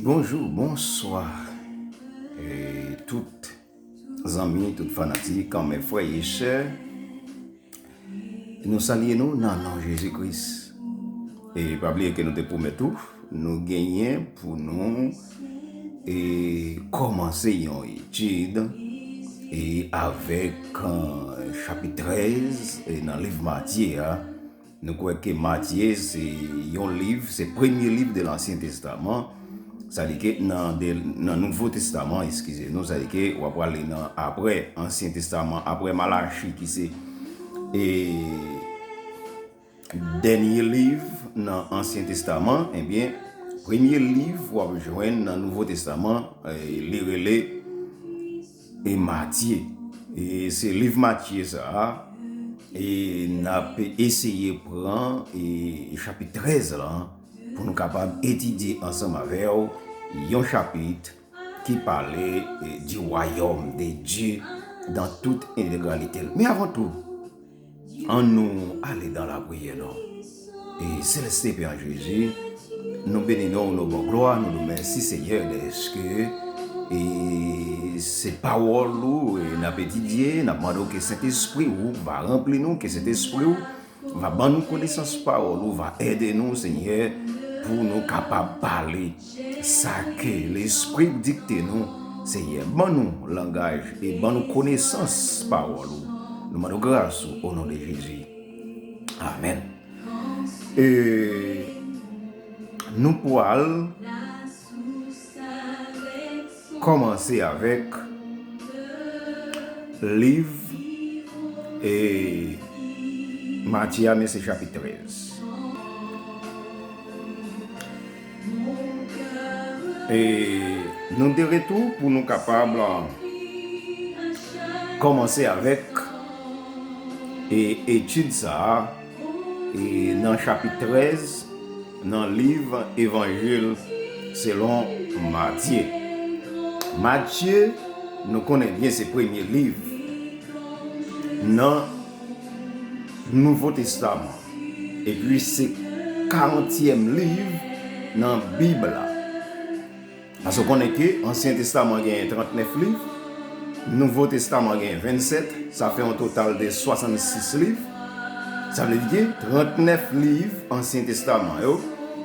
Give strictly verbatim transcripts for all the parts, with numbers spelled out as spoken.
Bonjou, bonswa, e tout zanmi, tout fanatik, anmè frè e sè. Nou salye nou nan non Jezi Kris. E pa bliye ke nou te pwomèt ou, nou genyen pou nou e kòmanse yon etid e avèk e, chapit trèz e nan liv Matye a. Nou kwè ke Matye se yon liv, se premye liv de Lansyen Testaman. Sa di ke nan, de, nan Nouvo Testaman, eskize nou, sa di ke w ap prale nan apre Ansyen Testaman, apre Malachi ki se e dènye liv nan Ansyen Testaman, ebyen, premye liv w ap jwenn nan Nouvo Testaman, e, li rele e Matye. E se liv Matye sa a, e n ap eseye pran e chapit trèz la pou nou kapab etidye ansanm avè w yon chapit ki pale e, du royaume de Dieu dans toute intégralité. Men avan tou, ann nou ale dan lapriyè non. E Selès Pè an Jezi, nou beni non, nou ba w glwa, nou di w mèsi Senyè dèske e se pawòl ou e n ap etidye, n ap mande w ke Sentespri ou va ranpli nou, ke Sentespri ou va ban nou konesans pawòl ou, va ede nou Senyè pou nou kapab pale sa ke Lespri w dikte nou. Senyè, ban nou langaj e ban nou konesans pawòl ou. Nou mande w gras ou o non de Jezi. Amèn. E nou pral kòmanse avèk liv e Matye a, men se chapit trèz. E nou de retou pou nou kapab kòmanse avèk e etid sa a e nan chapit trèz nan liv Evanjil selon Matye. Matye, nou konnen byen se premye liv nan Nouvo Testaman. Epi se karantyèm liv nan Bib la. Paske w konnen ke Ansyen Testaman genyen trannèf liv, Nouvo Testaman genyen vennsèt, sa fè yon total de swasannsis liv. Sa vle di ke trannèf liv Ansyen Testaman yo,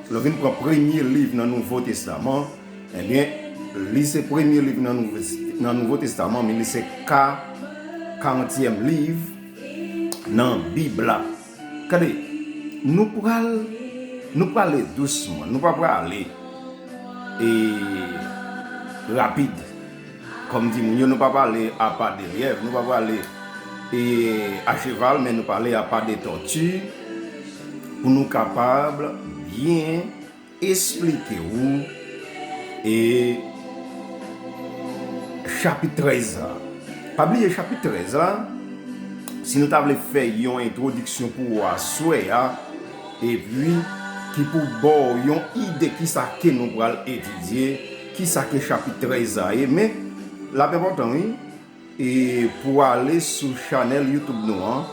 lè w vin pran premye liv nan Nouvo Testaman, ebyen, li se premye liv nan Nouvo, nan Nouvo Testaman, men li se ka, karantyèm liv nan Bib la. Gade, nou pral, nou prale dousman, nou pa prale e rapid. Kòm di moun yo, nou pa prale a pa de lyèv, nou pa prale e a cheval, men nou prale a pa de tòti pou nou kapab byen esplike ou e chapit trèz la. Pa bliye chapit trèz la, si nou ta vle fè yon entwodiksyon pou ou aswè a, epi ki pou ba w yon ide kisa ke nou pral etidye, kisa ke chapit trèz la ye, men l ap enpòtan wi, e pou ale sou chanèl YouTube nou an,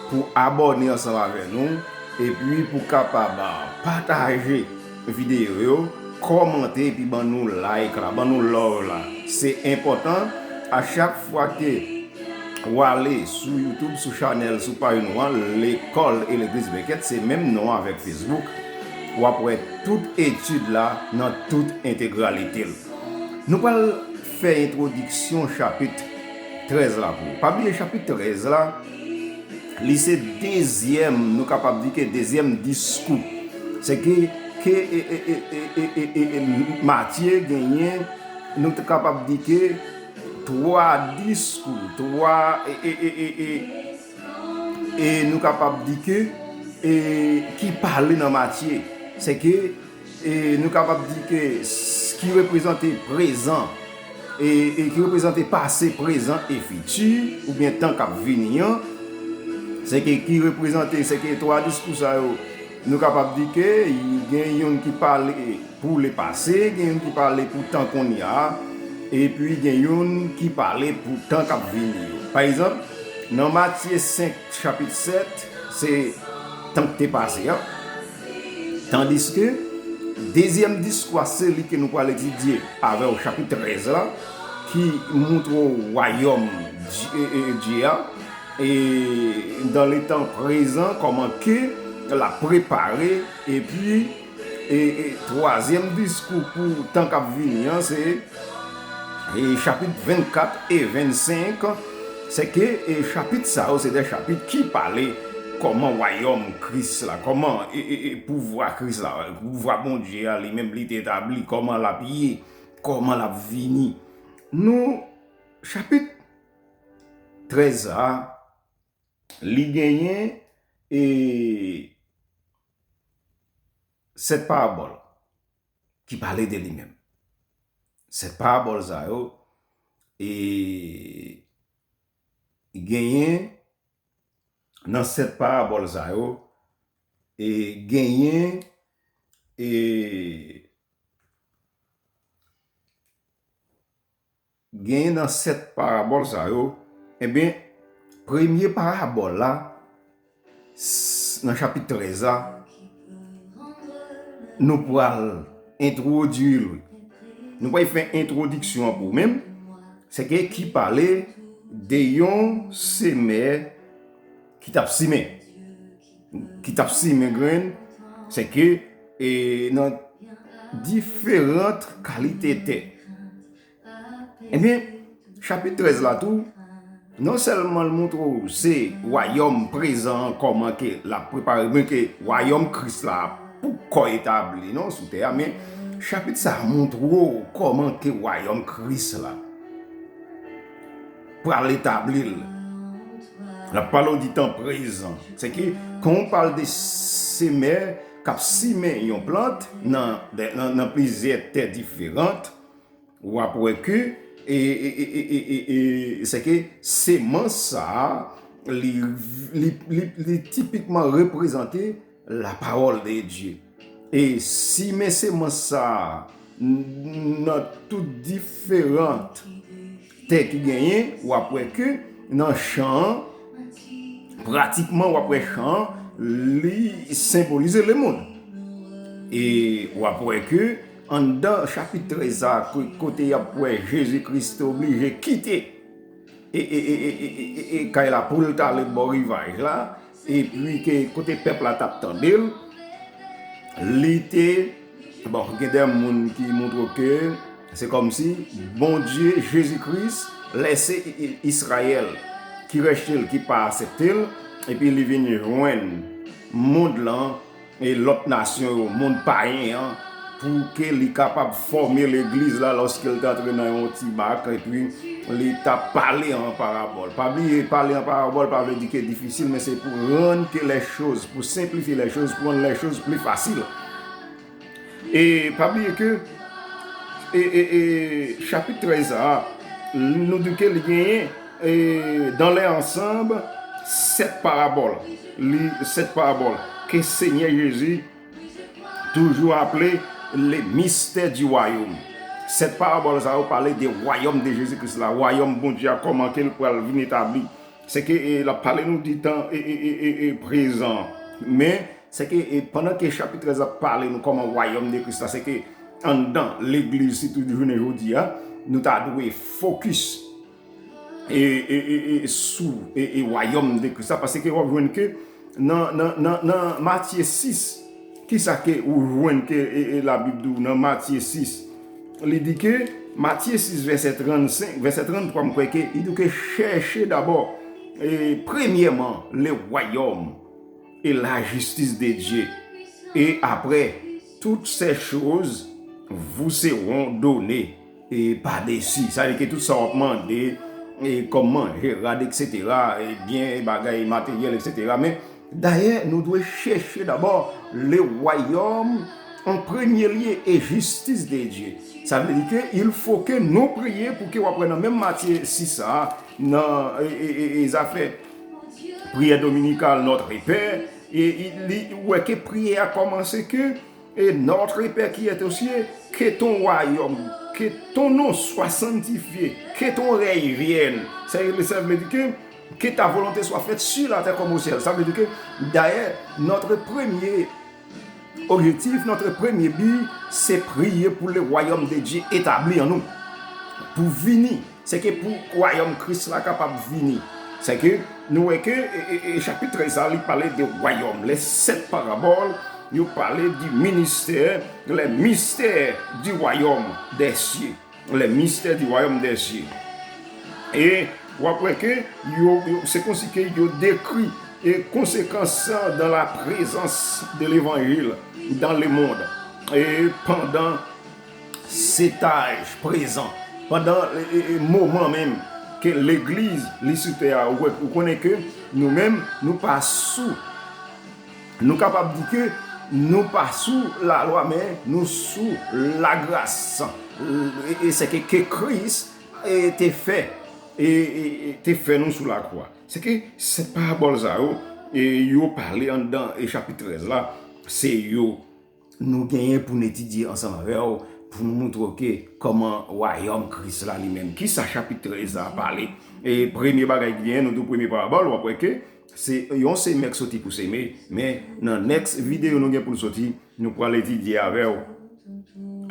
pou abòne ansanm avè nou, epi pou kapab pataje videyo yo, kòmante epi ban nou like la, ban nou love la. Se enpòtan a chak fwa ke w ale sou YouTube, sou chanèl, sou paj nou an, Lekòl e Legliz Bèkèt, se menm non avèk Facebook. W ap wè tout etid la nan tout entegralite l. Nou pral fè entwodiksyon chapit trèz la pou ou. Pa bliye chapit trèz la, li se dezyèm, nou kapab di ke dezyèm diskou. Se ke, ke e, e, e, e, e, e, e, Matye genyen, nou te kapab di ke twa diskou, twa, e, e, e, e, e, e nou kapab di ke, e, ki pale nan Matye. Se ke e nou kapab di ke s-, ki reprezante prezan, e, e ki reprezante pase, prezan e fiti, oubyen tan k ap vini an. Se ke ki reprezante, se ke twa diskou sa yo, nou kapab di ke gen youn ki pale pou le pase, gen youn ki pale pou tan kounye a, epi gen youn ki pale pou tan k ap vini yo. Pa egzanp, nan Matye senk, chapit sèt, se tan k te pase a. Tandiske dezyèm diskou a, se li ke nou pral etidye avè w, chapit trèz la, ki montre w wayòm Dye, e, e, Dye a, e dans le temps présent, kòman ke l ap prepare, epi, e, e, twazyèm diskou pou tan k ap vini an, se e chapit vennkat e vennsenk, se ke, e, chapit sa yo, se de chapit ki pale kòman wayòm Kris la, kòman, e, e, e, pouvwa Kris la, pouvwa Bondye a, li menm, li te etabli, kòman l ap ye, kòman l ap vini. Nou, chapit trèz sa a, li genyen, e, sèt parabòl ki pale de li menm. Sèt parabòl sa yo, e, genyen nan sèt parabòl sa yo, e, genyen, e, genyen nan sèt parabòl sa yo, ebyen, premye parabòl la, s-, nan chapit trèz la, nou pral entwodui l. Nou pral fè entwodiksyon an pou ou menm. Se ke ki pale de yon semè ki t ap simen. Ki t ap simen grenn, se ke, e, nan diferan kalite tè. Ebyen, chapit trèz la tou, non sèlman l montre w se wayòm prezan an, kòman ke l ap prepare, men ke wayòm Kris la poko etabli non sou tè a, men chapit sa a montre w kòman ke wayòm Kris la pral etabli l. L ap pale w di tan prezan. Se ke, kan w pale de semè k ap simen yon plant nan, nan, nan plizyè tè diferan, w ap wè ke, e, e, e, e, e, e, e, se ke semans sa a, li, li, li, li tipikman reprezante la parole de Dieu. E simen semans sa a n-, nan tout diferan tè ki genyen, w ap wè ke nan chan an, pratikman w ap wè chan an, li senbolize lemonn. E w ap wè ke anndan chapit trèz sa, ko-, kote y ap wè Jezi Kris te oblije kite e, e, e, e, e, e, e, e kay la pou l t ale bò rivaj la, epi ke kote pèp la t ap tande l, li te, bon, gen de moun ki montre ke se kòmsi Bondye, Jezi Kris, lèse I-, I-, Izrayèl ki rejte l, ki pa aksepte l, epi li vin jwenn mond lan, e lòt nasyon yo, mond payen an, pou ke li kapab fòme legliz la lòske l te antre nan yon ti bak, epi li t ap pale an parabòl. Pa bliye, pale an parabòl pa vle di ke difisil, men se pou rann ke les choses, pou senplifye les choses, pou rann les choses pli fasil. E pa bliye ke, e, e, e, chapit trèz sa a, nou di ke li genyen, e, dans l'ensemble, sèt parabòl. Li, sèt parabòl ke Senyè Jezi toujou aple le mystère du royaume. Sèt parabòl sa yo pale de wayòm de Jezi Kris la, wayòm Bondye a, kòman ke l pral vin etabli. Se ke, e, l ap pale nou di tan, e, e, e, e, e, prezan. Men, se ke, e, pandan ke chapit trèz ap pale nou kòman wayòm de Kris la, se ke anndan legliz, sitou jounen jodi a, nou ta dwe fokis e, e, e, e, sou, e, e, wayòm de Kris la, paske w ap jwenn ke nan, nan, nan, nan Matye sis, kisa ke ou jwenn ke, e, e, Labib di w nan Matye sis? Li di ke, Matye sis, vèsè trannsenk, vèsè tranntwa, m kwè ke, li di ke, cherchez d'abord, e, premièrement, le royaume et la justice de Dieu, et après, toutes ces choses vous seront données, e, pa desi. Sa vle di ke tout sa w ap mande, e, kòm manje, rad, etsetera, e, byen, e, bagay materyèl, etsetera. Men, dayè, nou dwe chèche dabò le royaume en premier lieu et justice de Dieu. Sa vle di ke il faut que nou priye pou ke w ap wè nan menm Matye sis sa, nan, e, e, e, e zafè priyè dominikal, Notre Père, e, e, li, ou wè ke priyè a kòmanse ke, et Notre Père qui es aux cieux, que ton royaume, que ton nom soit sanctifié, que ton règne vienne. Sa, sa vle di ke, Que ta volonté soit faite sur la terre comme au ciel. Sa vle di ke, dayè, notre premier objectif, notre premier but, c'est prier pour le royaume de Dieu établi en nous. Pou vini, se ke pou wayòm Kris la kapab vini. Se ke nou wè ke e, e, e, chapit trèz la, li pale de wayòm. Les sept paraboles, yo pale du ministère, les mystères du royaume des cieux. Les mystères du royaume des cieux. E w ap wè ke yo, yo, se konsi ke yo dekri e konsekans dans la présence de l'évangile dans le monde. E pandan setaj prezan, pandan e, e, e, moman menm ke legliz li sou tè a, ou, ou konnen ke nou menm, nou pa sou, nou kapab di ke nou pa sou lalwa, men nou sou lagras. E, e se ke, ke Kris e, te fè, e, e, e, te fè nou sou lakwa. Se ke sèt parabòl sa yo, e, yo pale anndan e chapit trèz la, se yo nou genyen pou n etidye ansanm avè w, pou nou montre w ke kòman wayòm Kris la li menm. Kisa chapit trèz la pale? E premye bagay ki genyen, nou di w premye parabòl, w ap wè ke se yon semè k soti pou seme, men nan next videyo nou gen pou n soti, nou pral etidye avè w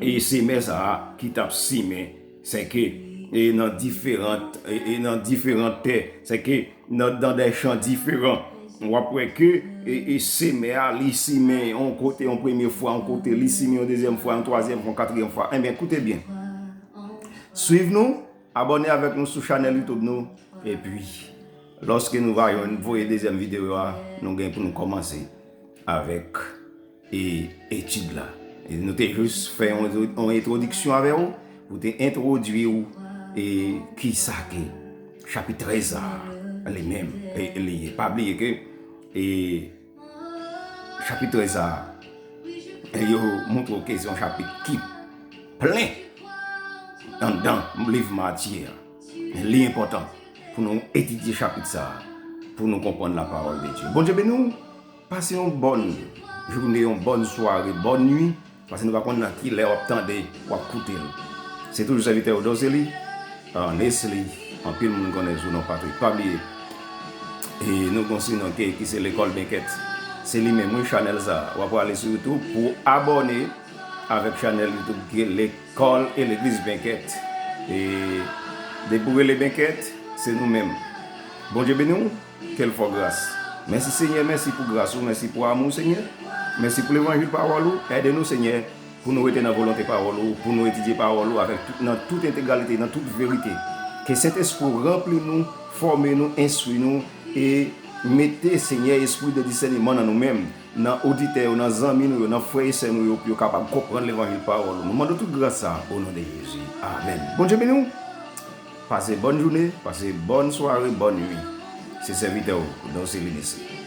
e semè sa a ki t ap simen, se ke e nan diferan, e, e nan diferan tè, se ke nan, dans des champs différents. W ap wè ke e, e semè a, li simen yon kote yon premye fwa, yon kote li simen yon dezyèm fwa, yon twazyèm fwa, yon katriyèm fwa. Enben, koute byen. Swiv nou, abòne avèk nou sou chanèl YouTube nou. Epi, lòske nou va jwenn voye dezyèm videyo a, nou gen pou nou kòmanse avèk e etid la. E nou te jis fè yon, yon entwodiksyon avè w, pou te entwodui w e kisa ke chapit trèz la li menm e, li ye. Pa bliye ke e chapit trèz la, e yo montre w ke se yon chapit ki plen anndan liv Matye a. Li enpòtan pou nou etidye chapit sa a, pou nou konprann la parole de Dieu. Bondye beni w. Pase yon bòn jounen, yon bòn sware, bòn nwi, paske nou pa konn nan ki lè w ap tande, w ap koute l. Se toujou sèvitè w, Dozeli, Nesli, anpil moun konnen sou non Patrik. Pa bliye, e nou gon sinon ke, ki se Lekòl Benkèt. Se li menm, wi, chanèl sa a. W ap prale sou YouTube pou abòne avèk chanèl YouTube ki Lekòl e Legliz Benkèt. E depi w rele Benkèt, se nou menm. Bondye beni w. Ke l fè w gras. Mèsi, Senyè, mèsi pou gras ou, mèsi pou amou, Senyè. Mèsi pou levanjil pawòl ou. Ede nou, Senyè, pou nou rete nan volonte pawòl ou, pou nou etidye pawòl ou avèk tout, nan tout entegralite, nan tout verite. Ke Sentespri w ranpli nou, fòme nou, enstwi nou, e mete, Senyè, espri de disèneman nan nou menm, nan oditè yo, nan zanmi nou yo, nan frè e sè nou yo, pou yo kapab konprann levanjil pawòl ou. Nou mande w tout gras sa a, o non de Jezi. Amèn. Bondye beni w. Pase bòn jounen, pase bòn sware, bòn nwi. Se sèvitè w, Dozeli Nesli.